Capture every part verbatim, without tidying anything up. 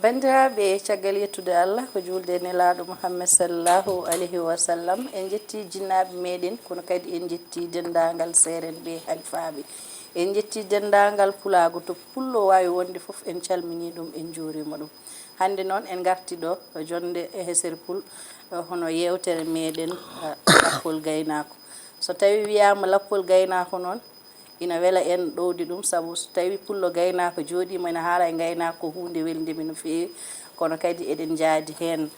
Banndiraaɓe, caggal yettude Allah, ko juulde e Nelaaɗo Muhammad sallallahu alayhi wa sallam, en njetti jinnaaɓe meɗen, kono kadi en njetti denndaangal seerenɓe, halifaaɓe. En njetti denndaangal pulaagu to pullo waawi wonde fof, en calminii ɗum, en njuuriima ɗum. Hannde noon en ngarti ɗo, jonnde e hesere pul, hono yeewtere meɗen, lappol gaynaako. So tawi wiyaama lappol gaynaako noon, ina wela en ɗowde ɗum, sabu so tawi pullo gaynaako jooɗiima ina haala e ngaynaako, ko huunde welnde mi no feewi, kono kadi eɗen njaadi heen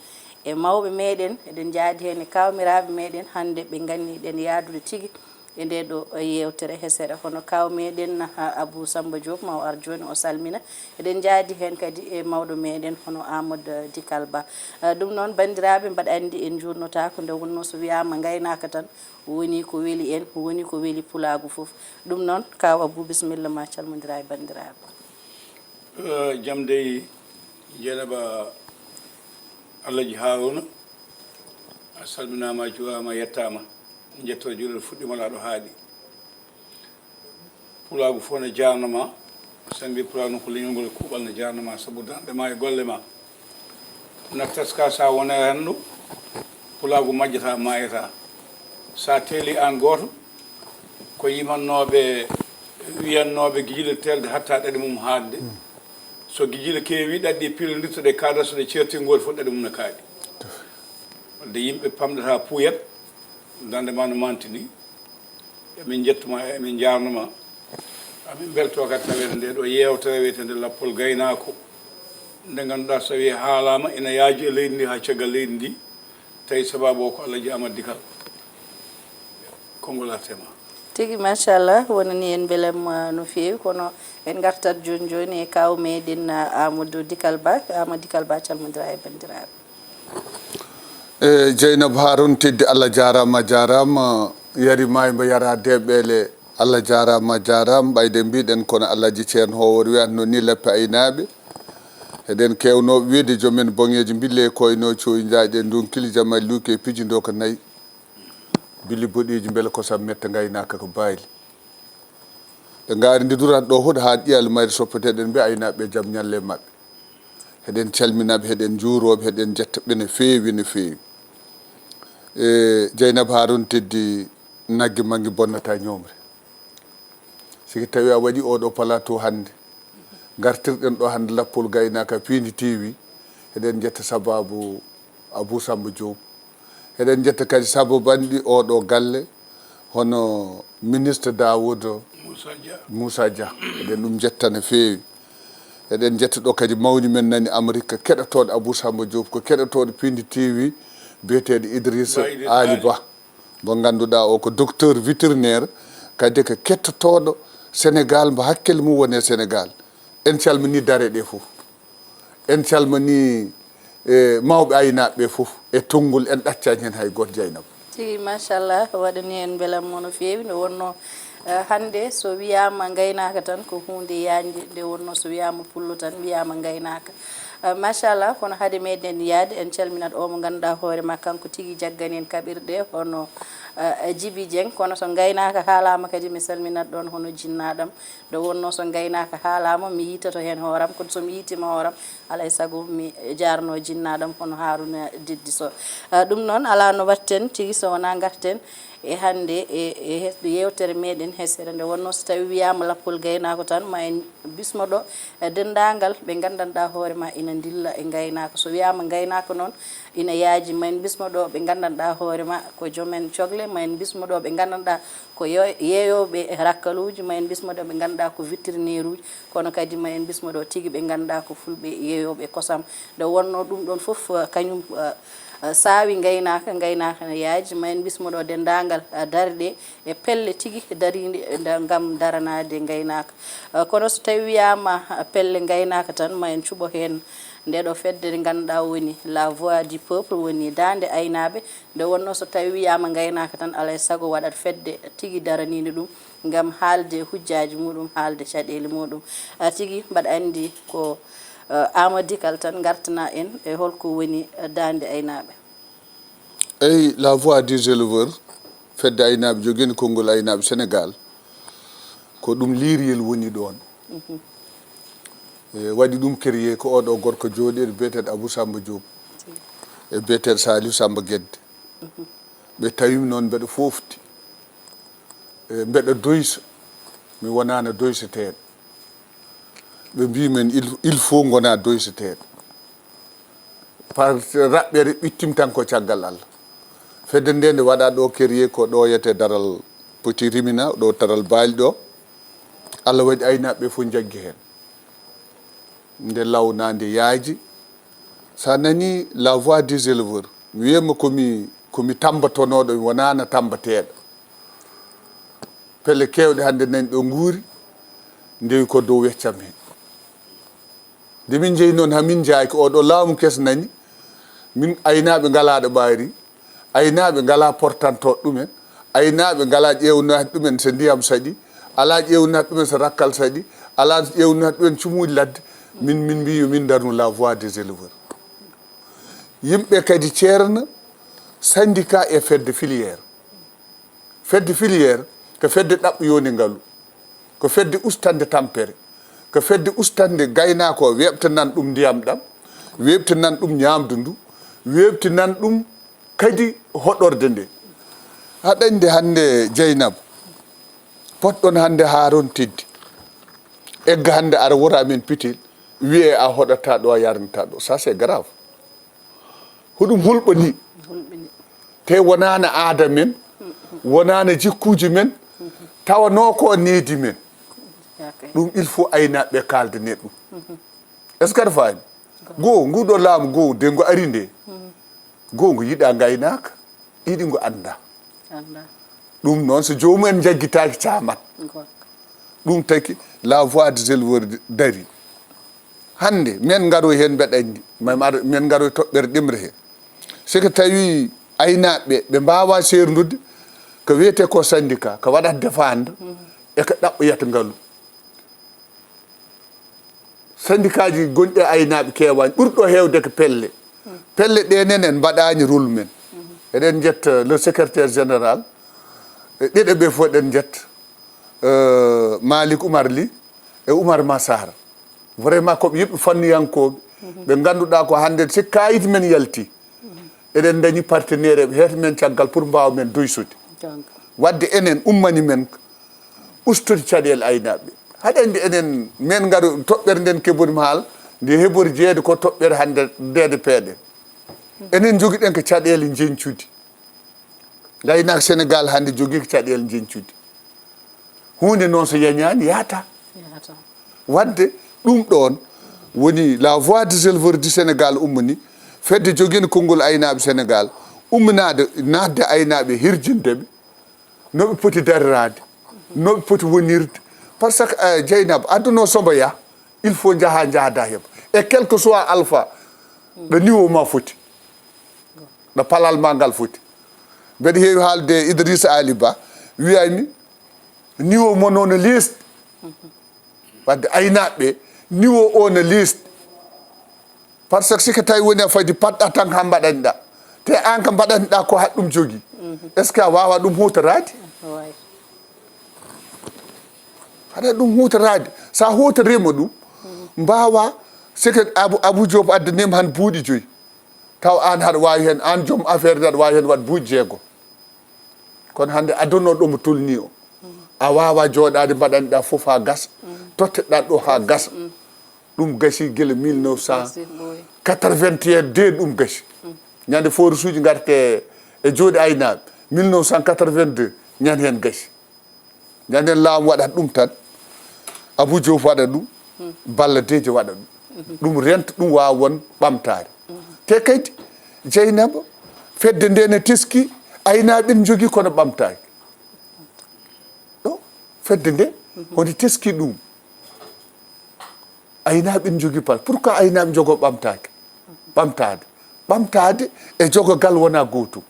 e mawɓe meɗen, eɗen njaadi heen e kawmiraaɓe meɗen, hannde ɓe nganniɗen yaadude tigi e nde ɗo yeewtere hesere. Hono kaw meɗen, ha, Abou Samba Diop, ma o ar jooni o salmina. Eɗen njaadi heen kadi e mawɗo meɗen hono Amadou Dikal Ba. Ah, ɗum noon, banndiraaɓe, mbaɗa anndi en njuurnotaako nde wonnoo so wiyaama ngaynaaka tan, woni ko weli en, woni ko weli pulaagu fof. Ɗum noon, kaw Abou, bisimilla ma calmondira e banndiraaɓe. Eh, jam dey, Jeynaba Alhaji Haruna, a salminaama, a juuraama, a yettaama. Njetto juulal fuɗɗiima laaɗo haaɗi. Pulaagu fof ne jaarnama. Sen mbi pulaagu noon ko leñol ngol e kuuɓal, ne jaarnama sabu darnde ma e golle ma. Nattat ka sa wona renndo, pulaagu majjata, maayata. Sa teeli aan gooto, ko yimannooɓe, wiyannooɓe gijile teelde hatta ɗaɗi mum haaɗde. So gijile keewi, ɗaɗi ɗi piilondirta, ɗe kaada, so ɗe ceerti ngooti fof ɗaɗi mum ne kaaɗi. Wadde yimɓe pamɗata puuyat, darnde ma no manti ni. Emin njettuma, emin njaarnuma. Amin mbelto kadi taweede nde ɗo yeewtere wiyeteende lappol gaynaako, nde ngannduɗaa so tawii haalaama ina yaaji e leydi ndi haa caggal leydi ndi, tawi sabaabu o ko Alhaji Amadou Dikal. Konngol arte ma. Tigi, machallah, wonani en mbelamma no feewi, kono en ngartat jooni jooni e kaw meɗen, ah, Amadou Dikal Ba. Amadou Dikal Ba, calmondira e banndiraaɓe. E Jeynab Harun Teddi, Allah jaaraama, a jaaraama. Yari maay mbo yara deɓele, Allah jaaraama, a jaaraama. Ɓayde mbiɗen kono Alhaji Ceerno Hoowor wiyatno ni, lappe aynaaɓe. Eɗen keewnoo wiyde joom en boŋeeji mbille e koynoo cooy njaayɗe ndunkili jama luuke pijindo ko nayi. Bili boɗeeji mbele kosam metta ngaynaaka ko baali. Ɓe ngaari ndi durat ɗo huɗo haa ƴiyal mayri soppeteɗen mbi aynaaɓe jam ñalle maɓɓe. Heɗen calminaɓe, heɗen njuuroɓe, heɗen jetta ɓe no feewi, no feewi. E Jeynaba Harun Teddi, nagge magge bonnata ñoomre. Siki tawi a waɗi oɗo plateau hannde, ngartirɗen ɗo hannde lappol gaynaaka Piindi T V, heɗen jetta sababu Abou Samba Diop. Heɗen jetta kadi sababanɗi oɗo galle, hono ministre Dawoud Moussa Dia. Eɗen ɗum jetta no feewi. Eɗen jetta ɗo kadi mawni men nani Amerique, keɗotooɗo Abou Samba Diop, ko keɗotooɗo Piindi T V, biyeteeɗo Idrissa Ali Ba. Mo ngannduɗaa o ko docteur vétérinaire, kadi ko kettotooɗo Sénégal, mbo hakkille mum woni e Sénégal. En calmini dare ɗe fof. En calmini, e, mawɓe aynaaɓe ɓe fof e tonngol, en ɗaccaani heen hay gooto, Jeynaba. Tigi, machallah, waɗani en mbelamma no feewi. Nde wonnoo, eh, hannde so wiyaama ngaynaaka tan ko huunde yaañde, nde wonnoo so wiyaama pullo tan wiyaama ngaynaaka. Eh, machallah, kono hade meɗen yaade, en calminat o mo ngannduɗaa hoore ma, kanko tigi jaggani en kaɓirɗe, hono, eh, Djiby Dieng. Kono so ngaynaaka haalaama kadi, mi salminat ɗoon hono jinnaaɗam. Nde wonnoo so ngaynaaka haalaama, mi yiitoto heen hooram, kono so mi yiitiima hooram, alaa e sago mi jaarno jinnaaɗam hono Haruna Deddi Soh. Ah, ɗum noon, alaa no mbaɗten tigi so wonaa ngarten e hannde e, e he-, yeewtere meɗen hesere. Nde wonnoo so tawii wiyaama lappol gaynaako tan, ma en bismo ɗo, eh, denndaangal ɓe nganndanɗaa hoore ma ina ndilla e ngaynaaka. So wiyaama ngaynaaka noon ina yaaji, ma en bismo ɗo ɓe nganndanɗaa hoore ma ko joom en cogle, ma en bismo ɗo ɓe nganndanɗaa ko yo-, yeeyooɓe rakkaluuji, ma en bismo ɗo ɓe ngannduɗaa ko vétérinaire uji, kono kadi ma en bismo ɗo tigi ɓe ngannduɗaa ko fulɓe yeeyooɓe kosam. Nde wonnoo ɗum ɗoon fof, eh, kañum, eh, eh, saawi ngaynaaka, ngaynaaka ne yaaji, ma en bismo ɗo denndaangal, eh, darɗe e pelle tigi dariiɗe nda-, ngam daranaade ngaynaaka. Eh, kono so tawii wiyaama, eh, pelle ngaynaaka tan, ma en cuɓo heen nde ɗo fedde nde ngannduɗaa woni La Voix du Peuple, woni daande aynaaɓe. Nde wonnoo so tawii wiyaama ngaynaaka tan, alaa e sago waɗat fedde tigi daraniinde ɗum ngam haalde hujjaaji muɗum, haalde caɗeele muɗum. Ah, tigi mbaɗa anndi ko, eh, Amadou Dikal tan ngartana en e holko woni, eh, daande aynaaɓe. Eyi, La Voix des éleveurs, fedde aynaaɓe jogiinde konngol aynaaɓe Sénégal, ko ɗum liiriyel woni ɗoon. Mhm. E waɗi ɗum créé ko oɗo gorko jooɗiiɗo biyeteeɗo Abou Samba Diop e biyeteeɗo Saliou Samba Guedde. Ɓe tawimi noon mbeɗa foofti. E mbeɗa doysa, mi wonaano doyseteeɗo. Ɓe mbii men il, il faut ngonaa doyseteeɗo. Par raɓɓere ɓittim tan ko caggal Allah. Fedde nde nde waɗa ɗo créé ko ɗo yete daral Petit Rimina, ɗo daral Baali ɗo. Allah waɗi aynaaɓe fof njaggi heen. Nde lawna nde yaaji. So a nani la voix des éleveurs, wiyema komi, komi tambatonooɗo, mi wonaano tambateeɗo. Pelle keewɗe hannde nani ɗo nguuri, ndewi ko dow weccam heen. Nde min njehi noon, hamin njaaki oɗo laamu kes nani, min aynaaɓe ngalaa ɗo ɓaari, aynaaɓe ngalaa portantooɗo ɗumen, aynaaɓe ngalaa ƴeewnata ɗumen so ndiyam saɗi, alaa ƴeewnata ɗumen so rakkal saɗi, alaa ƴeewnata ɗumen cumuuji ladde. Min, min mbii yo min ndarnu la voix des éleveurs. Yimɓe kadi ceerna syndicat e fedde filière. Fedde filière ko fedde ɗaɓɓoyoonde ngalu, ko fedde ustannde tampere, ko fedde ustannde gaynaako o, weeɓtanan ɗum ndiyam ɗam, weeɓtanan ɗum ñaamdu ndu, weeɓtanan ɗum kadi hoɗorde nde. Aɗa anndi hannde Jeynaba, potɗon hannde haarontidde, egga hannde ara wora amen pitel, wiyee a hoɗataa ɗo, a yarnataa ɗo. Ça, c'est grave. Huɗum hulɓini. Hulɓini. Te wonaano aada men, wonaano jikkuuji men, tawanoo ko needi men. Yaake. Ɗum il faut aynaaɓe ɓe kaaldanee ɗum. Est-ce que aɗa faami? Goo, nguɗo laamu goo, de ngo ari nde. Goo, ngo yiɗaa ngaynaaka, ɗiɗi ngo anndaa. Anndaa. Ɗum noon, so joomum en njaggitaaki caamat. Goonga. Ɗum taki la voix des éleveurs dari. Hannde, men ngaroy heen mbeɗa anndi, ma, ma, men ngaroy toɓɓere ɗimre heen. Si ko tawi aynaaɓe ɓe, ɓe mbaawaa seerndude, ko wiyetee ko syndicat, ko waɗata défendre, e ko ɗaɓɓoyata ngalu. Syndicatji gonɗi e aynaaɓe keewaani, ɓurɗo heewde ko pelle. Pelle ɗe nenen mbaɗaani rôle men. Eɗen njetta le secrétaire général, e ɗiɗo ɓe fof eɗen njetta, euh, Malick Oumar Ly e Oumar Massara. Vraiment ko ɓe yimɓe fanniyankooɓe, ɓe ngannduɗaa ko hannde si kayit men yalti, eɗen ndañi partenaire eɓe heeta men caggal pour mbaawa men doysude. Goonga. Waɗde enen ummani men ustude caɗeele aynaaɓe. Haɗa anndi enen, men ngaru toɓɓere nden keɓori mi haal, nde heɓori jeeyde ko toɓɓere hannde ndeede peeɗe. Enen njogiɗen ko caɗeele njeñcude. Ngaynaaka Senegaal hannde jogii ko caɗeele njeñcude. Huunde noon so yañaani, yahata. Yahata. Waɗde ɗum ɗoon woni la voix des éleveurs du Sénégal ummini, fedde jogiinde konngol aynaaɓe Senegaal, umminaade naatde aynaaɓe, hirjinde ɓe, no ɓe poti dariraade, no ɓe poti wonirde. Par ce que, eh, Jeynaba, aduna o sobo yaha, il faut njaha, njahda heɓa. Et quel que soit alpha, ɗo niveau ma foti, ɗo palal ma ngal foti. Mbeɗa heewi haalde e Idrissa Ali Ba, wiyaymi, niveau mo noon no leesɗi. Wadde aynaaɓe ɓe, niveau o no leesɗi. Par ce que si ko tawi woni a fadi, paɗɗa tan ha mbaɗaniɗa. Te an ka mbaɗaniɗa ko haɗa ɗum jogii. Est-ce que a wawa ɗum hutoraade? Waay. Haɗa ɗum hutoraade. Sa hutorima ɗum, mbawa, si ko Abu, Abu Diop addanima han buuɗi joyi. Taw an haɗa wawi hen, an joom affaire aɗa wawi hen waɗ buuɗi jeego. Kono hannde aduna o ɗo mo tolni o, a wawa jooɗaade mbaɗaniɗa fof ha gasa, totteɗa ɗo ha gasa. Ɗum gasi gila mille neuf cent quatre-vingt-un, ɗum gasi. Ñande forage uji ngarte e jooɗi aynaaɓe, mille neuf cent quatre-vingt-deux, ñande hen gasi. Ñande laamu waɗat ɗum tan, Abou Diouf waɗa ɗum, Balla Deejo waɗa ɗum. Ɗum renta, ɗum wawa won ɓamtaare. Te kadi, Jeynaba, fedde nde ne teski, aynaaɓe ne jogii kono ɓamtaaki. Ɗo, fedde nde, woni teski ɗum. Aynaaɓe ne jogii par-, pourquoi aynaaɓe jogo ɓamtaaki? Ɓamtaade. Ɓamtaade e jogogal wona gootum.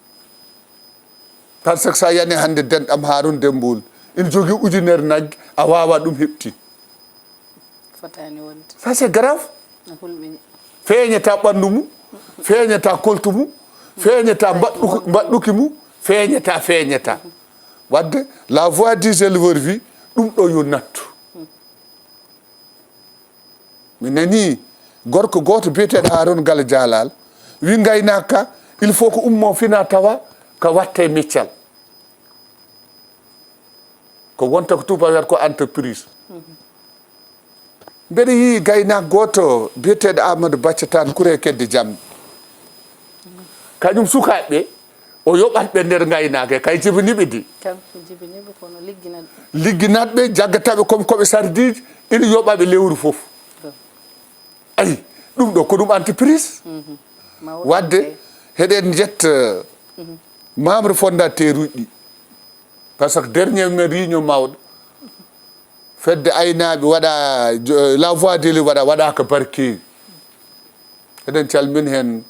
Par ce que sa yani hannde denɗam Harouna Demboul, ina jogii ujunere nagge, a wawa ɗum heɓtin. Fotaani wonde. Ça, c'est grave. A hulɓini. Feeñata ɓanndu mum, feeñata koltu mum, feeñata mbaɗɗu-, mbaɗɗuki mum, feeñata, feeñata. Wadde, la voix des éleveurs wi, ɗum ɗo yo nattu. Mi nanii gorko gooto biyeteeɗo Haaruna Galo Jaalal wi ngaynaaka ka, il faut ko ummo fina tawa ka watta e meccal. Ko wonta ko tubaak wiyata ko entreprise. Mbeɗa yii gaynaako gooto biyeteeɗo Amadou Bacca Tall Kure Kedde Jammi. Kañum sukaaɓe ɓe, o yoɓat ɓe nder ngaynaaka, kay jibini ɓe di. Kam jibini ɓe kono ligginat ɓe. Ligginat ɓe, jaggata ɓe comme koɓe sardiiji, ina yoɓa ɓe lewru fof. Ayi, ɗum ɗo ko ɗum entreprise. Wadde heɗen njetta membre fondateur uji ɗi. Par ce que dernier men réunion mawɗo, fedde aynaaɓe waɗa, jo-, la voix de l'île waɗa, waɗa ko Barkewi. Eɗen calmini heen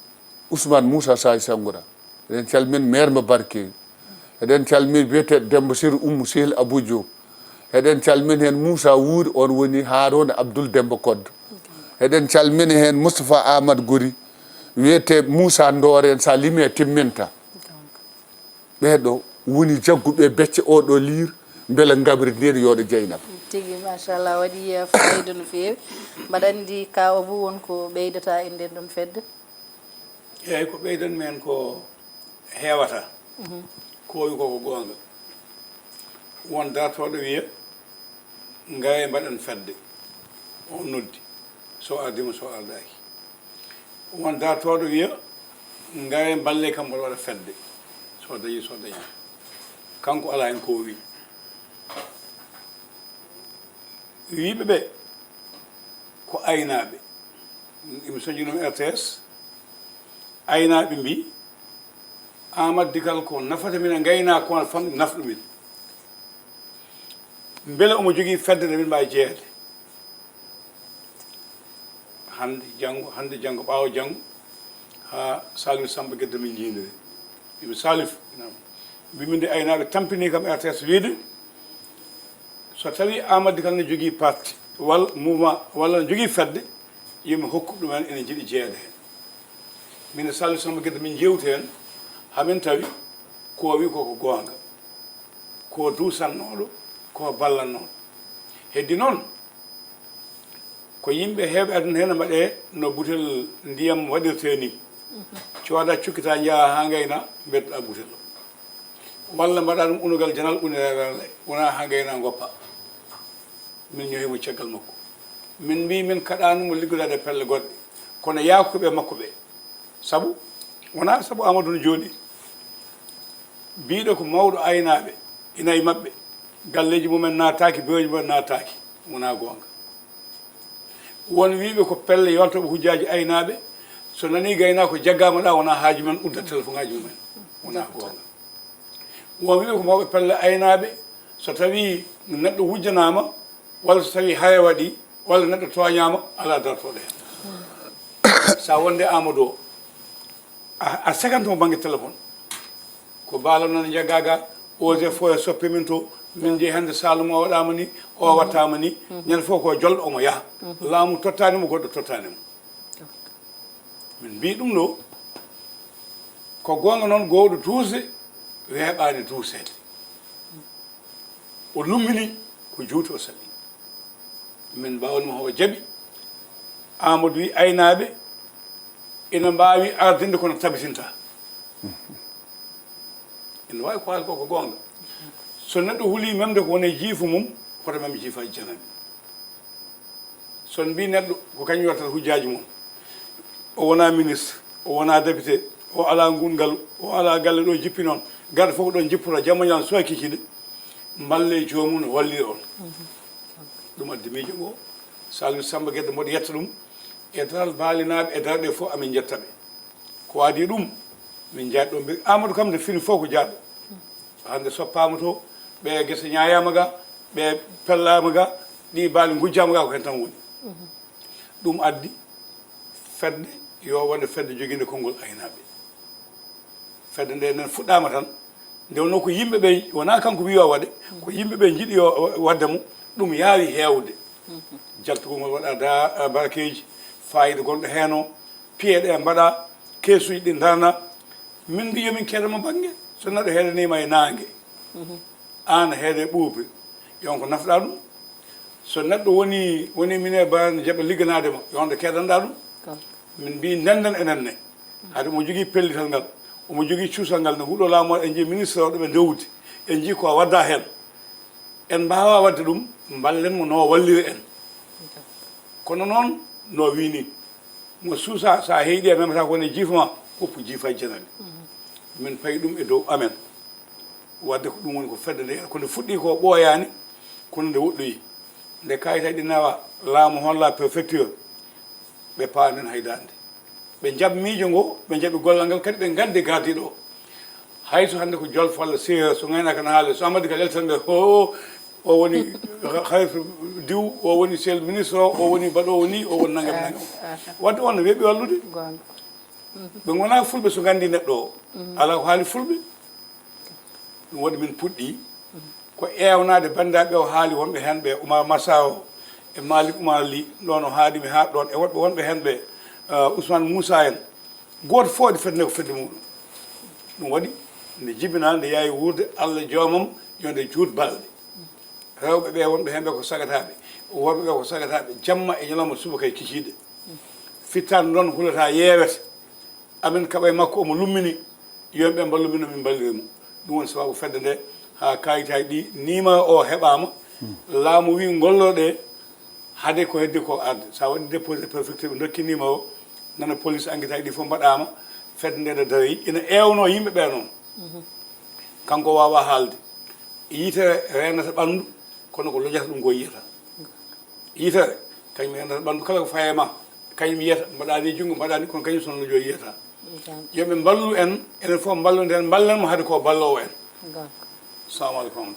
Ousmane Moussa Sadio Sangura. Eɗen calmini maire mo Barkewi. Eɗen calmini biyeteeɗo Demba Sir Oumou Sehil Abou Diop. Eɗen calmini heen Moussa Wuuri, on woni Harouna Abdoul Demba Koddo. Eɗen calmini heen Moustapha Amadou Gori, wiyetee Moussa Ndoore, en, so a limi a timminta. Ɓee ɗo woni jagguɓe becce oo ɗo liir, mbele ngabri ndin yooɗo Jeynaba. Tigi, machallah, waɗi, eh, fayida no feewi. Mbaɗa anndi ka o bu won ko ɓeydata e nden ɗon fedde? Eeyi, ko ɓeydan men ko heewata. Ko wi ko, ko goonga. Won dartooɗo wiya, "Ngaye mbaɗen fedde." O noddi. So ardima, so ardaaki. Won dartooɗo wiya, "Ngaye mballe kam mboɗo waɗa fedde." So dañi, so dañi. Kanko alaa heen ko o wi. Wiiɓe ɓe ko aynaaɓe. Emi soñi ɗum R T S. Aynaaɓe mbii, Aamadu Dikal ko nafata min e ngaynaaka ko fam nafɗo min. Mbele omo jogii fedde nde min mbaawi jeyeede? Hannde, janngo, hannde, janngo, ɓaawo janngo, haa Salifu Samba Gedde min njiidiri. Mbiimi, "Salifu," naam. Mbiimi, "Nde aynaaɓe tampini kam R T S wiide, so tawii Aamadu Dikal ne jogii parti, walla mouvement, walla ne jogii fedde, yo mi hokku ɗum en, ene njiɗi jeyeede heen." Min e Salifu Samba Gedde min njeewti heen, haa min tawi ko o wi ko, ko goonga. Ko duusannooɗo, ko ballannooɗo. Heddi noon, ko yimɓe heewɓe aduna heen mbaɗee no butel ndiyam waɗirtee nii. Cooda cukkita, njaha haa ngayna, mbeddoɗa butel o. Walla mbaɗa ɗum unugal janal, unira lallay, wona haa ngayna ngoppa. Min ñohi mo caggal makko. Min mbii, min kaɗaani mo liggodaade pelle goɗɗe. Kono yaakuɓe makko ɓe. Sabu, wonaa sabu Aamadu no jooɗii. Biiɗo ko mawɗo aynaaɓe, ina e maɓɓe. Galleeji mumen naataaki, beweeji mumen naataaki. Wonaa goonga. Won wiiɓe ko pelle yoltooɓe hujjaaji aynaaɓe, so nanii gaynaako jaggaama ɗa, wonaa haaju men, uddat telefoŋaaji mumen. Wonaa goonga. Won wiiɓe ko mawɓe pelle aynaaɓe, so tawii neɗɗo wujjanaama, walla so tawii haya waɗii, walla neɗɗo tooñaama, alaa dartooɗo heen. So a wonde Aamadu o, a, a seganto mo bannge téléphone. Ko baalo nan jaggaga, eaux et forêts soppi min to, min jehi hannde Saloum o waɗaama ni, o wattaama ni, ñande fof ko jolɗo omo yaha. Laamu tottaani mo, goɗɗo tottaani mo. Min mbii ɗum ɗo, ko goonga noon, gowɗo duusde weeɓaani duuseede. O lummini ko juuti o salli. Min mbaawni mo, o jaɓi. Amadou wi aynaaɓe ina mbaawi ardinde kono tabitinta. Ina waawi ko haali ko, ko goonga. So neɗɗo huli memde ko woni e jiifu mum, hoto mem jiifa janani. So on mbii neɗɗo ko kañum wattata hujjaaji mum, o wonaa ministre, o wonaa député, o alaa nguun ngalu, o alaa galle ɗo jippi noon, garde fof ko ɗoon jippotoo, jamma ñaal so a kikiiɗe, mballe joomum no wallira on. Ɗum addi miijo ngo, Saliou Samba Gedde mboɗo yetta ɗum, e daral Baalinaaɓe e daral ɗe fof amin njetta ɓe. Ko adii ɗum, min njaadi ɗo mbir Amadou kam nde fini fof ko jaaɗo. Hannde soppaama to, ɓe gese ñaayaama ga, ɓe pellaama ga, ɗi baali ngujjaama ga ko heen tan woni. Ɗum addi fedde yo wonde fedde jogiinde konngol aynaaɓe. Fedde nde nen fuɗɗaama tan, nde wonno ko yimɓe ɓe, wonaa kanko wiyo waɗe, ko yimɓe ɓe njiɗi yo waɗde mo, ɗum yaawi heewde. Jaltugol ngol waɗa da-, barakeeji, faayiida gonɗo heen o, piye ɗe mbaɗa, keesuuji ɗi ndarna. Min mbi yo min keedama bannge, so neɗɗo heedaniima e naange, aan heede ɓuuɓri, yon ko nafɗa ɗum. So neɗɗo woni, woni mine ba ne jaɓa ligganaade ma, yo wonde keedanɗaa ɗum. Min mbii ndenndan enen ne. Hade omo jogii pellital ngal, omo jogii cuusal ngal, no huɗo laamu en njii ministre o ɗo ɓe ndewdi, en njii ko wadda heen. En mbaawaa waɗde ɗum, mballen mo no wallira en. Kono noon, no wii ni, mo suusa, so a heyɗi a memata ko ne jiifa ma, woppu jiifa janani. Min payi ɗum e dow amen. Wadde ko ɗum woni ko fedde nde, ko nde fuɗɗi ko ɓooyaani, kono nde woɗɗoyi. Nde kayitaji ɗi nawa, laamu holla préfecture, ɓe paanden hay darnde. Ɓe njaɓ miijo ngo, ɓe njaɓi gollal ngal, kadi ɓe ngaddi gardiiɗo o. Hay so hannde ko jolfo walla seereer, so ngaynaaka na haali, so Amadu Kal yaltan nde, ho, o woni xalifa diw, o woni chef ministre o, o woni mbaɗoowo ni, o woni nangam nangam. Wadde on ne weeɓi wallude. Ɓe ngonaa fulɓe so nganndi neɗɗo o. Alaa ko haali fulɓe. Ɗum waɗi min puɗɗi ko eewnaade banndiraaɓe o haali wonɓe heen ɓe, Oumar Massa o e Malick Oumar Ly, ɗoon o haali mi haa ɗoon, e woɗɓe wonɓe heen ɓe, uh, Ousmane Moussa en. Gooto fof waɗi fedde ko fedde muɗum. Ɗum waɗi nde jibinaa, nde yaawi wuurde, Allah joomam yo nde juut balɗe. Rewɓe ɓe wonɓe heen ɓe ko sagataaɓe, worɓe ɓe ko sagataaɓe, jamma e ñalawma subaka e kikiiɗe. Fittaandu noon hulata yeewete. Amin kaɓa e makko, omo lummini, yo ɓe mballu min, min mballira mo. Ɗum woni sababu fedde nde, haa kayitaaji ɗi, numéro o heɓaama. Laamu wi ngolloɗe, hade ko heddi ko arde. So a waɗi déposé préfecture, ɓe ndokki numéro, nana police, enquête aji ɗi fof mbaɗaama, fedde nde ne daroyi. Ina eewno yimɓe ɓe noon. Kanko waawa haalde. Yitere reenata ɓanndu, kono ko lojata ɗum ko yiyata. Yitere, kañum reenata ɓanndu kala ko faye ma. Kañum yiyata, mbaɗaani junngo, mbaɗaani, kono kañum sono lojo yiyata. Yo ɓe mballu en, enen fof mballoden, mballen mo hade ko balloowo en. Salamu aleykum wa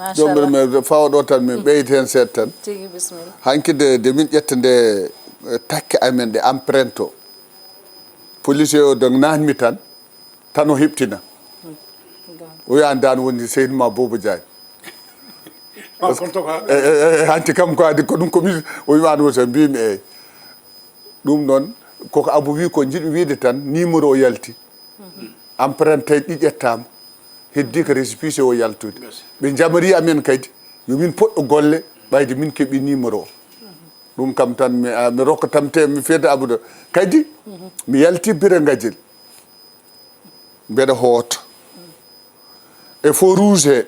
rahmatullah. Jomre men fawa ɗo tan, min ɓeydi heen seeɗa tan. Tigi, bisimilla. Hanki de, de min ƴetta nde, eh, takke amen ɗe empreinte o. Policier o de naatmi tan, tan o heɓtina. O wiya, "An daan woni sehil ma Bobo Diagne." Hanti kam ko adi ko ɗum ko mi o wimaani wota mbimi eyyi. Ɗum noon koko Abou wi ko jiɗmi wiide tan, numéro o yalti. Empreinte ɗi ƴettaama. Heddi ko récépissé o yaltude. Ɓe njamari amen kadi yo min poɗɗo golle ɓayde min keɓi numéro o. Ɗum kam tan mi, ah, mi rokka tamte mi fiyata Abou ɗo. Kadi mi yalti Bira Ngadiel. Mbeɗa hoota e fo rouge he.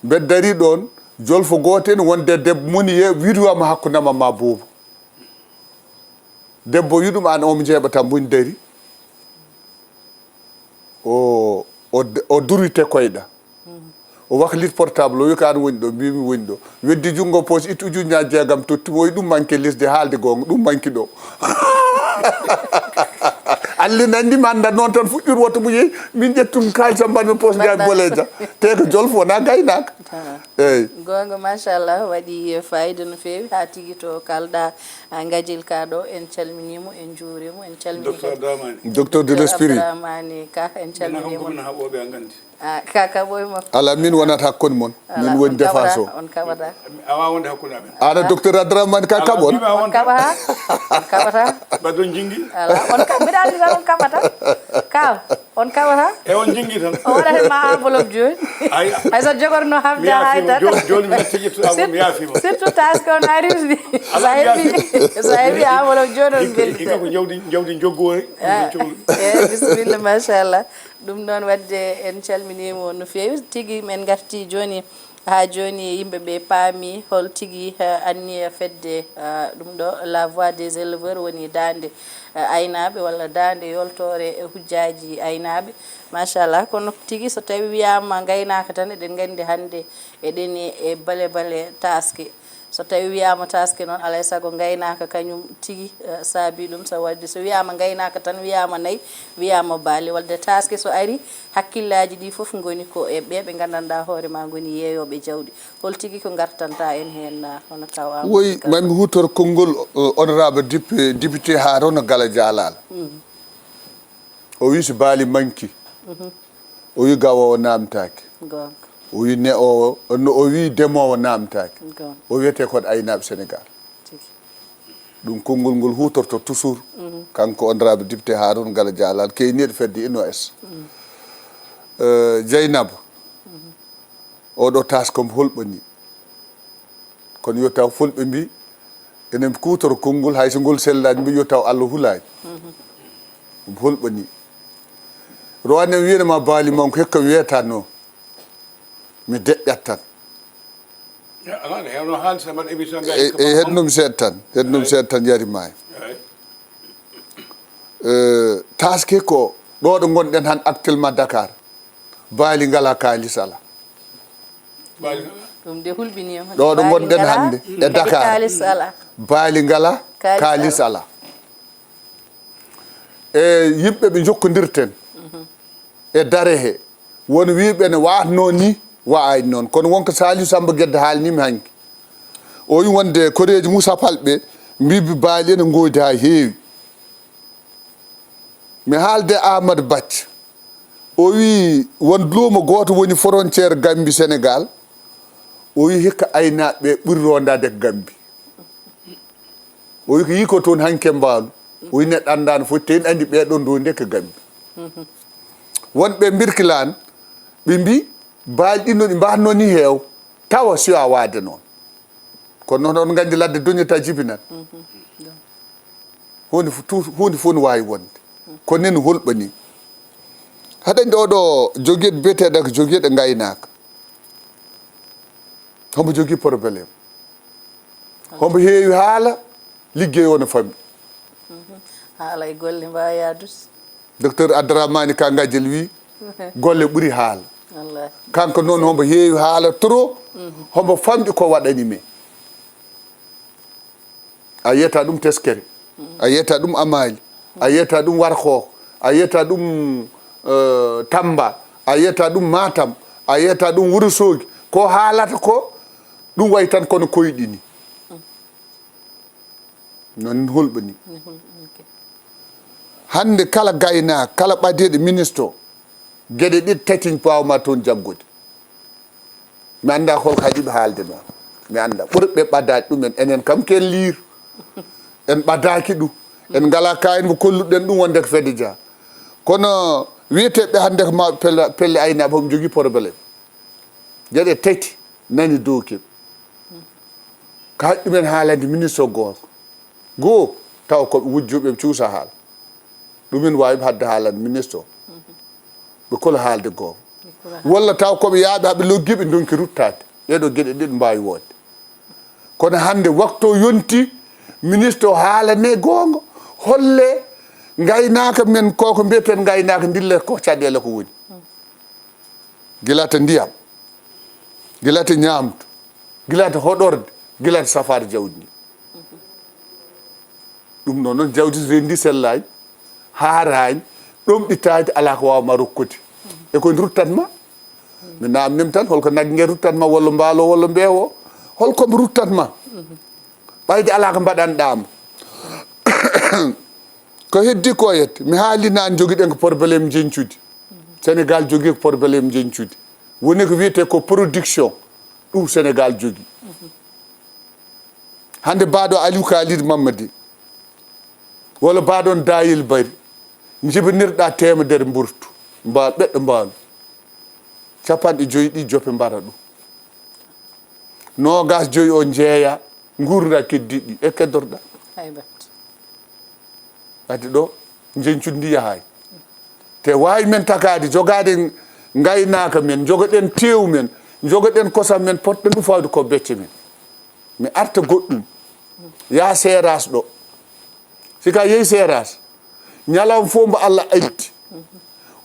Mbeɗa dari ɗoon, jolfo gooto en wonde debbo moni ye widuwama hakkunde ma ma Bobo. Debbo wi ɗum an omo jeeɓata moni dari. O, o, o durite koyɗa. O waklit portable o wi ko an woni ɗo, mbimi woni ɗo. Weddi junngo poos, itti ujunnaji jeegam totti mo, o wi ɗum manque lesdi, haalde goonga, ɗum manque ɗo. Allin anndi mi annda noon tan fuɗɗir woto mo yehi, min ƴettum kaalisa mbaɗmi poos njaay boleja. Te ko jolfo wona gaynaaka. Eyyi. Goonga, machallah, waɗi fayida no feewi, haa tigi to kalɗa, ah, Ngadiel ka ɗo, en calminimo, en njuurimo, en calmini Docteur Abdourahmane. Docteur de l'esprit. Abdourahmane Ka, en Minen kam calminimo. Komin haɓooɓe a nganndi. Ah, ka kaɓoy makko. Ala min wonata hakkunde mon. Min woni défense o. On kaɓata. A wawa wonde hakkunde amen. Ana docteur Abdourahmane Ka kaɓon. Ala, On kaɓa ha? On kaɓata. Baɗon jingi. Ala, on kaɓ mbiɗa andi tan on kaɓata. Ka, on kaɓata. E on jingi tan. O waɗata ma enveloppe joni. Ay. Hay so jogorno Mi habda hay yaafima. tan. Joni, joni mi tigi to awa mi yaafima. Surtout taske on ari. Sa heɓi, sa heɓi enveloppe joni on Hikka, hikka ko beldi. Jawdi, jawdi joggoore. Ah, eh, bisimilla, machallah. Ɗum noon, wadde en calminiima on no feewi. Tigi men ngarti jooni, haa jooni yimɓe ɓe paami hol tigi, eh, anniya fedde, eh, ɗum ɗo La Voix des Éleveurs woni daande, eh, aynaaɓe walla daande yoltoore, eh, hujjaaji aynaaɓe. Machallah, kono tigi so tawi wiyaama ngaynaaka tan, eɗen nganndi hannde eɗen e bale bale taaske. So tawi wiyaama taaske noon, alaa e sago ngaynaaka kañum tigi, eh, saabi ɗum. So wadde so wiyaama ngaynaaka tan, wiyaama nayi, wiyaama baali, wadde taaske so ari, hakkillaaji ɗi fof ngoni ko e ɓe ɓe nganndanɗaa hoore ma ngoni yeeyooɓe jawɗi. Hol tigi ko ngartanta en heen, ah, hono kaw Amadou Woy, Kane? Mami hutor konngol, eh, honorable dip-, député Haruna Gala Jalal. O wi so baali manki. O wi gawa o namtaaki. Goonga. O wi ne o, no o wi demoowo namtaaki. Goonga. O wiyete ko aynaaɓe Sénégal. Tigi. Ɗum konngol ngol hutorto toujours. Kanko honorable député Harouna Gala Jalal, keyniiɗo fedde inno es. Eh, Dieynaba. Oɗo taas kom holɓani. Kono yo taw fulɓe mbi enen kuutoro konngol, hay so ngol sellaani mbi yo taw Allah hulaani. Ɗum hulɓanii. Rowane mi wiyana ma baali manko hikka mi weetanno. Mi deƴƴat tan. Alaa ne hewno haalde sa mbaɗa émission e e hednum seeɗa tan, hednum seeɗa tan yari maayo. Taaske ko ɗo ɗo ngonɗen han actuellement Dakar, baali ngala kaalis ala. Ɗum de hulɓinii am. Ɗo ɗo ngonɗen hannde e Dakar, Kaalis ala. Baali ngala kaalis ala. E yimɓe ɓe jokkondirten e dare he, won wiiɓe ne waatno ni, wa'ayni noon. Kono wonko Saliou Samba Gedde haalnimi hanki. O wi wonde koreeji Moussa Palɓe mbibi baali ene ngoodi ha heewi. Mi haalde Amadou Bac. O wi won luumo gooto woni frontière Gambie Sénégal. O wi hikka aynaaɓe ɓuri rondaade ko Gambie. O wi ko yii ko toon hanke mbaalu. O wi neɗɗo anndaano fof, te en anndi ɓee ɗoon ndoo ndeke Gambie. Wonɓe mbirkilaan, ɓe mbi baali ɗin no ɗi mbaatnoo ni heew, tawa siwa waade noon. Kono noon on nganndi ladde doñata jibinat. Huunde fof tu- huunde fof no waawi wonde. Kono nen hulɓanii. Haɗen ɗo ɗo jogiiɗo biyeteeɗo ko jogiiɗo ngaynaaka. Hombo jogii problème. Hombo heewi haala, liggey o no famɗi. Haala e golle mbaawa yaadude. Docteur Adramani Ka Ngajel wi golle ɓuri haala. Wallaahi. Kanko noon hombo heewi haala trop, hombo famɗi ko waɗani men. A yiyata ɗum Teskere, a yiyata ɗum Amali, a yiyata ɗum Warxoox, a yiyata ɗum eh, Tamba, a yiyata ɗum Matam, a yiyata ɗum Wuro Soogi. Ko haalata ko ɗum wayi tan kono koyɗi ni. Noon hulɓinii. Hannde kala gaynaako, kala ɓadeeɗo ministre, geɗe ɗiɗi tati mbaaw ma toon jaggude. Mi anndaa hol ko haɗi ɓe haalde noon. Mi anndaa ɓurɓe ɓadaade ɗum en, enen kam ken liir. En ɓadaaki ɗum. En ngalaa kaayen mo kolluɗen ɗum wonde ko fedde jeyaa. Kono wiyeteeɓe hannde ko mawɓe pelle, pelle aynaaɓe, homo jogii problème. Geɗe tati nani dow ken. Ko haɗi ɗumen haalande ministre goonga. Goo, tawa ko ɓe wujjuɓe ɓe cuusa haala. Ɗumen waawi ɓe haɗde haalande ministre o. Ɓe kolo haalde goonga. Walla taw ko ɓe yaaɓe haɓe loggi ɓe ndonki ruttaade. Ɗee ɗoo geɗe ɗiɗi mbaawi woodde. Kono hannde waktu o yonti, ministre o haalane goonga, holle ngaynaaka men ko, ko mbiyeten ngaynaaka, ndille ko caɗeele ko woni. Gila to ndiyam, gila to ñaamdu, gila to hoɗorde, gila to safaare jawdi ndi. Ɗum noon, noon jawdi so renndi sellaani, haaraani, ɗomɗitaani, alaa ko waawa ma rokkude. E ko ndi ruttat ma? Mi naamnima tan, holko nagge nge ruttat ma, walla mbaalo, walla mbeewo? Holko mbo ruttat ma? Ɓayde alaa ko mbaɗanɗaa mo. Ko heddi ko yette, mi haali naan jogiɗen ko problème njeñcudi. Sénégal jogii ko problème njeñcudi. Woni ko wiyetee ko production, ɗum Sénégal jogii. Hannde baaɗo Aliou Kalidou Mamadi, walla baaɗo on Dayil Bari, njibinirɗa teemedere mburtu, mba-, ɓeɗɗo mbaalu. Capanɗe joyi ɗi jope mbara ɗum. Noogas joyi o njeeya, nguurda keddiɗi ɗi, e keddorɗa. Haybat. Adi ɗo, njeñcudi ndi yahaay. Te waawi men takaade, jogaade ngaynaaka men, jogoɗen teewu men, jogoɗen kosam men, potɗen ɗum fawde ko becce men. Mi arta goɗɗum. Yaa seeraas ɗo. Si ka yehi seeraas, ñalawma fof mbo Allah addi,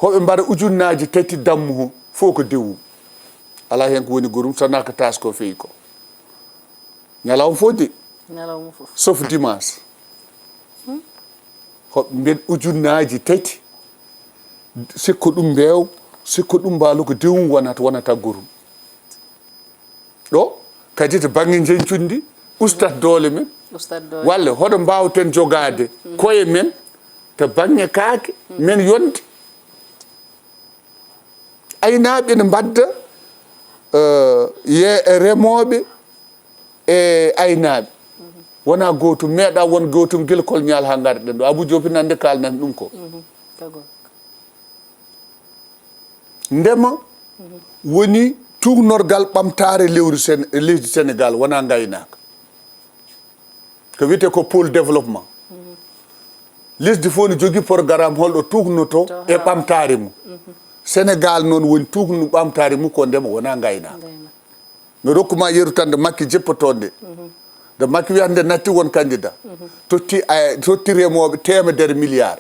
hoɓe mbara ujunnaaji tati dammu ho, fof ko dewu. Alaa heen ko woni gorum, so nakataas ko feyi ko. Ñalawma fof de, Ñalawma fof. Sauf dimanche. Hoɓe mbeɗ ujunnaaji tati. Sikko ɗum mbeew, sikko ɗum mbaalo ko dewum wonata, wonata gorum. Ɗo kadi to bannge njeñcudi ndi, ustat doole men. Ustat doole. Walla hoɗo mbaawten jogaade koye men to bannge kaake men yonde. Aynaaɓe ne mbadda, eh, ye remooɓe e aynaaɓe. Wonaa gootum, meeɗaa won gootum gila kolñaal haa ngarɗen ɗo. Abou Diop ina anndi kaalnata ɗum ko. Tago. Ndema woni Tuugnorgal ɓamtaare lewru Sen- leydi Sénégal wonaa ngaynaaka. Ko wiyetee ko pôle développement. Lesdi fof ne jogii programme holɗo tuugnotoo e ɓamtaare mum. Sénégal noon woni tuugnu ɓamtaare mum ko ndema wonaa ngaynaaka. Mi rokku ma yeru tan nde Makki jippotoo nde. Nde Makki wiyata nde natti won candidat. Totti ay- totti remooɓe teemedere milliard.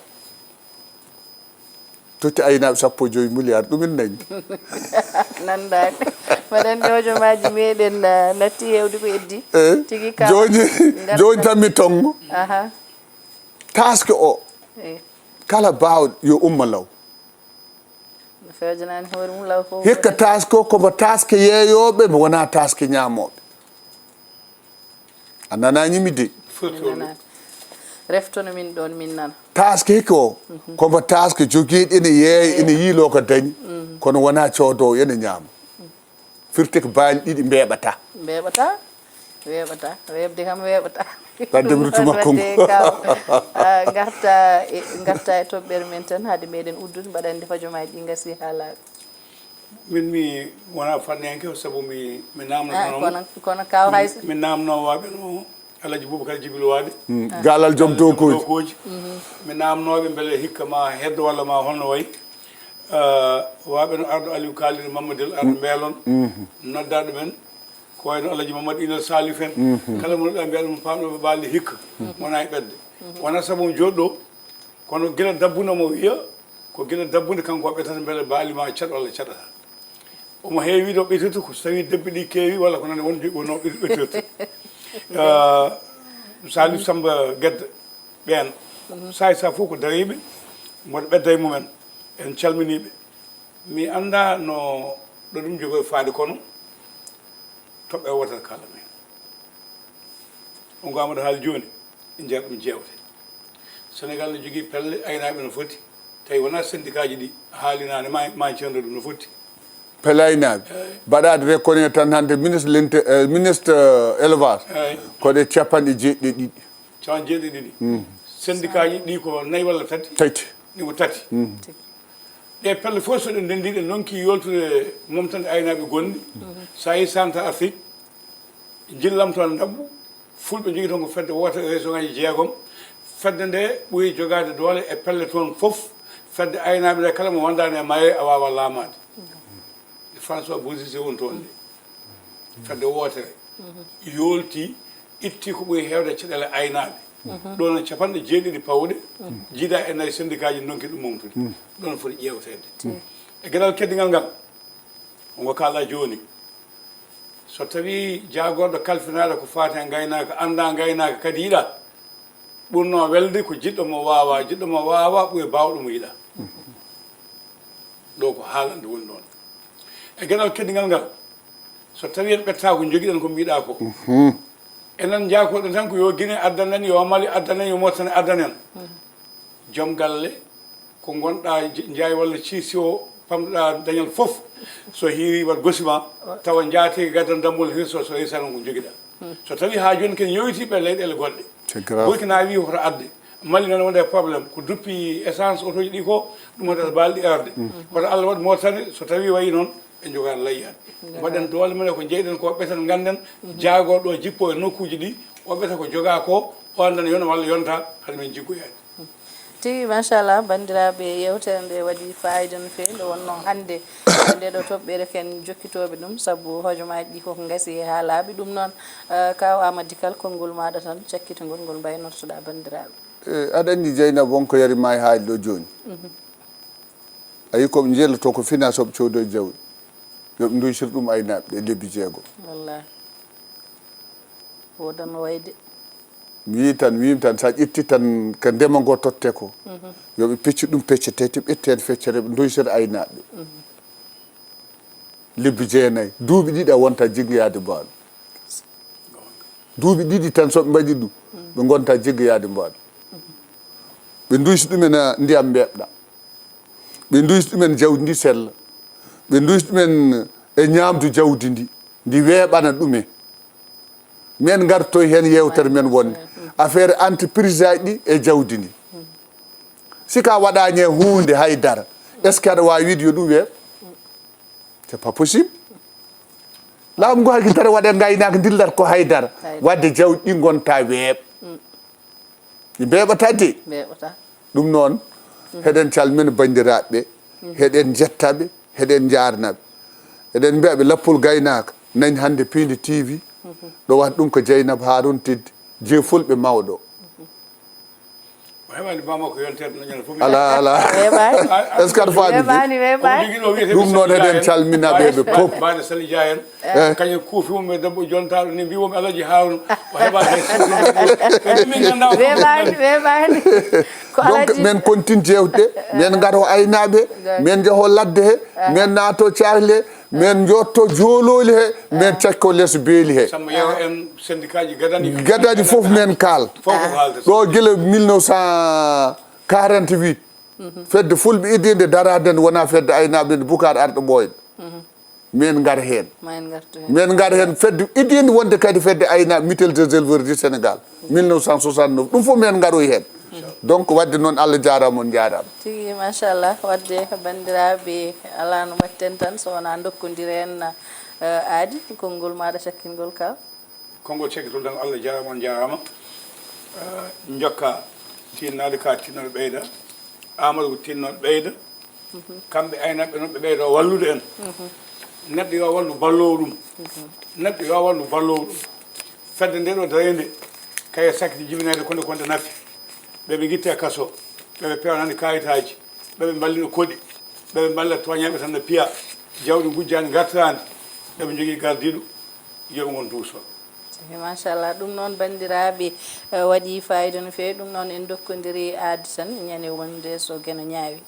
Totti aynaaɓe sappo e joyi milliard, ɗum ina nandi. Nandaani. Mbaɗa anndi hojomaaji meɗen, ah, natti heewde ko eddi. Eh, tigi ka jooni jooni tan mi tonngo. Aha. Taske o, eh, kala baawɗo yo umma law. Feejanani hoore mum law fof. Hikka taske o komo taske yeeyooɓe, mo wonaa taske ñaamooɓe. A nanaani mi de. Reftono min ɗoon min nana. Taske hikka o, komo taske jogiiɗo ene yeeya, ene yiiloo ko dañi, kono wonaa coodoowo ene ñaama. Firti ko baali ɗiɗi mbeeɓata. Mbeeɓata. Weeɓata. Weeɓde kam weeɓata. Ɓadde mi rutuma kongo. Ngarta e ngarta e toɓɓere men tan hade meɗen uddude mbaɗa anndi hojomaaji ɗi ngasi haa laaɓi. Min mi wona fanniyanke sabu mi mi namno ah, kono kono kaw hay mi namno waɓe no alaji boubacar jibil wade mm. Galal joom dokoji mm-hmm. mi namnoɓe beele hikka ma heddo walla ma holno wayi uh, waɓe no ardo aliou kalidi mamadel ardo mm. Mbelon mm-hmm. Nodda ɗumen ko wayno alaji mamadou inal salif en mm-hmm. Kala mo ɗa mbiya ɗum pamɗo ɓe ɓalde hikka wona e ɓedde wona sabu joɗɗo kono gila dabbuno mo wiya ko gila dabbude kanko o ɓetata beele baali ma caɗ walla caɗata omo heewi ɗo ɓetirta ko so tawi debbi ɗi keewi walla ko nande won joɗɗi wonno ɓetirta ah, salif samba gedda ɓen saay sa fof ko dariɓe mboɗo ɓedda e mumen en calminiɓe mi anda no ɗo ɗum jogoy faade kono toɓɓe wotere kala men on ko amadou haali joni e nder ɗum jewte sénégal ne jogui pelle aynaɓe no foti tawi wona syndicat ji ɗi haalinani ma ma cenɗo ɗum no foti pelle aynaɓe mbaɗade reconnaître tan hande ministre lente eh, ministre eh, élevage koɗe capanɗe jeeɗiɗe ɗiɗi capanɗe jeeɗiɗe ɗiɗi syndicat ji ɗi ko nayi walla tati tati ɗi ko tati ɗe pelle fof so ɗe ndenndi ɗe nonki yoltude momtande aynaaɓe gonɗi so a yi centre afrique jillam toon ndabbu fulɓe njogii toon ko fedde wootere région ngaji jeegom fedde nde ɓuri jogaade doole e pelle toon fof fedde aynaaɓe nde kala mo wondaani e maye a waawa laamaade e françois bosise woni toon nde fedde wootere yoolti itti ko ɓuri heewde caɗeele aynaaɓe ɗo no capanɗe jeeɗiɗi pawɗe jiida e nayi syndicat ji ndonki ɗum momtude ɗon foti ƴeewteede e geɗal keddigal ngal ongo kaala jooni so tawi jaagorɗo kalfinaɗo ko faati e ngaynaaka annda ngaynaaka kadi yiɗa ɓurno welde ko jiɗɗo mo waawa jiɗɗo mo waawa ɓuri baawɗo mo yiɗa ɗo ko haalande woni ɗon e geɗal keddigal ngal so tawi en ɓetta ko jogiɗen ko mbiɗa ko enen jakoɗen tan ko yo guine addanen yo mali addanen yo mottane addanen joom galle ko gonɗa jaay walla ciisi o pamɗa dañal fof so hiiri wat gosima tawa jaatigi gaddan dammol hirso so reysano ko jogiɗa so tawi ha joni ken yowitiɓe leyɗele goɗɗe burkina wi hoto adde mali nana wonde e probléme ko duppi essence otoji ɗi ko ɗum hoto balɗi arde hoto allah waɗ mortani so tawi wayi noon ɓe jogaani layyaade mbaɗen doole men ko jeyɗen ko ɓeten ngannden jaagorɗo jippo e nokkuuji ɗi o ɓeta ko jogaa ko o anndan yona walla yonta hade men jiggoyaade tigi machallah banndiraaɓe yewtere nde waɗi fayida no feewi nde wonno hannde nde ɗo toɓɓere ken jokkitooɓe ɗum sabu hojomaaji ɗi koko ngasi haa laaɓi ɗum noon kaw amadikal konngol maaɗa tan cakkitagol ngol mbaynortoɗaa banndiraaɓe e aɗa anndi jeynab wonko yari ma e haali ɗo jooni a yi koɓe jeeloto ko fina soɓe coodo e jawɗi yoɓe duytir ɗum aynaaɓe ɗe lebbi jeego wallahi wodanno wayde mi yi tan wimi tan sa ƴetti tan ko ndema ngo totte ko yoɓe pecci ɗum pecce tati ɓetti hen feccere ɓe duytir aynaaɓe lebbi jeenayi duuɓi ɗiɗi a wonta jiggoyaade mbaɗo duuɓi ɗiɗi tan soɓe mbaɗi ɗum ɓe gonta jiggoyaade mbaɗo ɓe duysi ɗumen ndiyam mbeɓɗa ɓe duysi ɗumen jawdi ndi sella ɓe duysi ɗumen e ñamdu jawdi ndi ndi weeɓana ɗumen min gartoy heen yewtere men wonde affaire entreprise aji ɗi e jawdi ndi sika waɗani e hunde haydara est ce que aɗa wawi wiide yo ɗum weeɓ c'est pas possible Laamu ngu hakkiltata waɗa ngaynaaka, dillat ko haydara. Haydara. Wadde jawɗi ɗi ngonta weeɓ. Ɗi mbeeɓata de. Mbeeɓata. Ɗum noon, heɗen calmina banndiraaɓe ɓe, heɗen njetta ɓe, heɗen njaarna ɓe. Eɗen mbiya ɓe lappol gaynaaka, nani hannde Piindi T V, ɗo wata ɗum ko Jeynaba Haaruna Teddi, jee fulɓe mawɗo. O heɓani Bamako yontere no ñande fof. Alaa, alaa. Weeɓaani. Est-ce que aɗa faami de? Weeɓaani, weeɓaani. Ɗum noon eɗen calmina ɓe, ɓe fof. Mbaɗa Sali Dia en. Eh. Kañum kuufi mum e debbo jontaɗo ni mbi wonɓe Alaji Haaruna. O heɓani hay suudu. Ɓe min ngannda o. Weeɓaani, weeɓaani. Ko donc Alaji. Men continue jeewte ɗe, men ngaro aynaaɓe, men njaho ladde he, men naato caahle, men njotto joolooli he, men cakko les beeli he. Sammo yeewa en syndicat ji gadani. Gadani fof men kaal. Fof ko haalde. Ɗo gila mille neuf cent quarante-huit. Fedde fulɓe idinde daraade nde wona fedde aynaaɓe nde Boucar Arɗo Ɓooyɗo. Men ngar heen. Men ngartu heen. Men ngar heen fedde idinde wonde kadi fedde aynaaɓe, Mutuelle des éleveurs du Sénégal, mille neuf cent soixante-neuf. Ɗum fof men ngaroy heen. Donc, wadde noon, Allah jaaraama, on njaaraama. Tigi, machallah. Wadde banndiraaɓe, alaa no mbaɗten tan so wonaa ndokkondire en, eh, aadi, konngol maaɗa cakkingol ka. Konngol cakkitol tan, Allah jaaraama, on njaaraama. Eh, njokka tinnaade ka tinnoɗo ɓeyda. Amadou ko tinnoɗo ɓeyda. Kamɓe aynaaɓe noon ɓe ɓeydo wallude en. Neɗɗo yo wallu balloowo ɗum. Neɗɗo yo wallu balloowo ɗum. Fedde nde ɗo darande, kay sakkiti jibinede konde konde nafi. Ɓe ɓe ngitte kaso, ɓe ɓe pewnani kayitaaji, ɓe ɓe mballino koɗi, ɓe ɓe mballa tooñaaɓe tan no piya, jawdi ngujjaani ngartiraandi, ɓe ɓe njogii gardiiɗo, yo ɓe ngon duuso. Machallah, ɗum noon banndiraaɓe, eh, waɗi fayida no feewi. Ɗum noon en ndokkondiri aadi tan, ñande wonde so geno ñaawi.